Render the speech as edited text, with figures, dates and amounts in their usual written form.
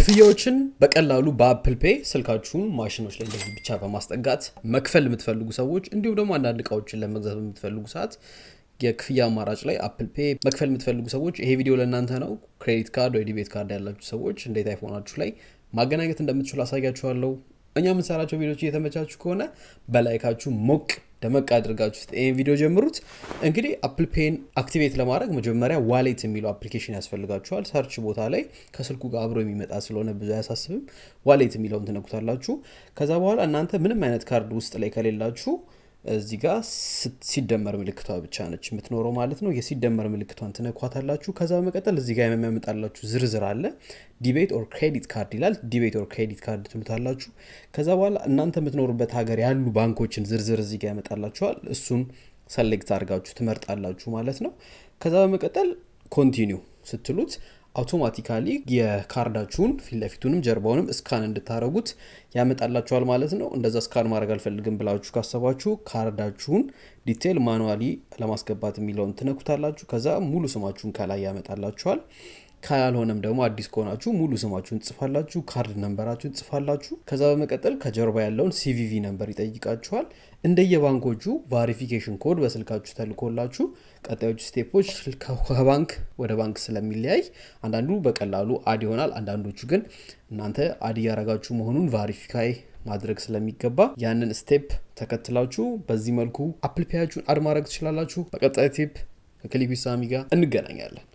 ክፍያዎችን በቀላሉ በ Apple Pay ስልካችሁን ማሽኖች ላይ እንደዚህ ብቻ በማስጠጋት መክፈል የምትፈልጉ ሰዎች፣ እንዲሁም ደግሞ አንዳንድ እቃዎችን ለመግዛት በምትፈልጉ ሰዓት የክፍያ አማራጭ ላይ Apple Pay መክፈል የምትፈልጉ ሰዎች ይሄ ቪዲዮ ለእናንተ ነው። Credit card ወይ debit card ያላችሁ ሰዎች እንዴት iPhone ኣችሁ ላይ ማገናኘት እንደምትችሉ አሳያችኋለሁ። እኛ የምንሰራቸው ቪዲዮዎች እየተመቻችሁ ከሆነ በ like ኣችሁ ሞቅ ደመቅ አድርጋችሁ ይህን ቪዲዮ ጀምሩት። እንግዲህ Apple Pay ን activate ለማድረግ መጀመሪያ Wallet የሚለው application ያስፈልጋችኋል። Search ቦታ ላይ ከስልኩ ጋር አብሮ የሚመጣ ስለሆነ ብዙ አያሳስብም። Wallet የሚለውን ትነኩታላችሁ። ከዛ በኋላ እናንተ ምንም አይነት ካርድ ውስጥ ላይ ከሌላችሁ እዚህ ጋር ሲደመር ምልክቷ ብቻ ነች የምትኖረው ማለት ነው። የሲደመር ምልክቷን ትነኳታላችሁ። ከዛ በመቀጠል እዚህ ጋር የሚያመጣላችሁ ዝርዝር አለ። Debit or credit card ይላል። Debit or credit card ትሉታላችሁ። ከዛ በኋላ እናንተ የምትኖሩበት ሀገር ያሉ ባንኮችን ዝርዝር እዚህ ጋር ያመጣላችኋል። እሱን select አድርጋችሁ ትመርጣላችሁ ማለት ነው። ከዛ በመቀጠል continue ስትሉት automatically የካርዳችሁን ፊት ለፊቱንም ጀርባውንም scan እንድታደረጉት ያመጣላችኋል ማለት ነው። እንደዛ scan ማድረግ አልፈልግም ብላችሁ ካሰባችሁ ካርዳችሁን detail manually ለማስገባት የሚለውን ትነኩታላችሁ። ከዛ ሙሉ ስማችሁን ከላይ ያመጣላችኋል። ካልሆነም ደግሞ አዲስ ከሆናችሁ ሙሉ ስማችሁን ትጽፋላችሁ፣ card number ኣችሁን ትጽፋላችሁ። ከዛ በመቀጠል ከጀርባ ያለውን CVV number ይጠይቃችኋል። እንደየባንኮቹ verification code በስልካችሁ ተልኮላችሁ ቀጣዮቹ step ኦች ከባንክ ወደ ባንክ ስለሚለያይ አንዳንዱ በቀላሉ add ይሆናል። አንዳንዶቹ ግን እናንተ add እያረጋችሁ መሆኑን verify ማድረግ ስለሚገባ ያንን step ተከትላችሁ በዚህ መልኩ Apple Pay ያችሁን add ማድረግ ትችላላችሁ። በቀጣይ tip ከክሊክ ሳሚ ጋር እንገናኛለን።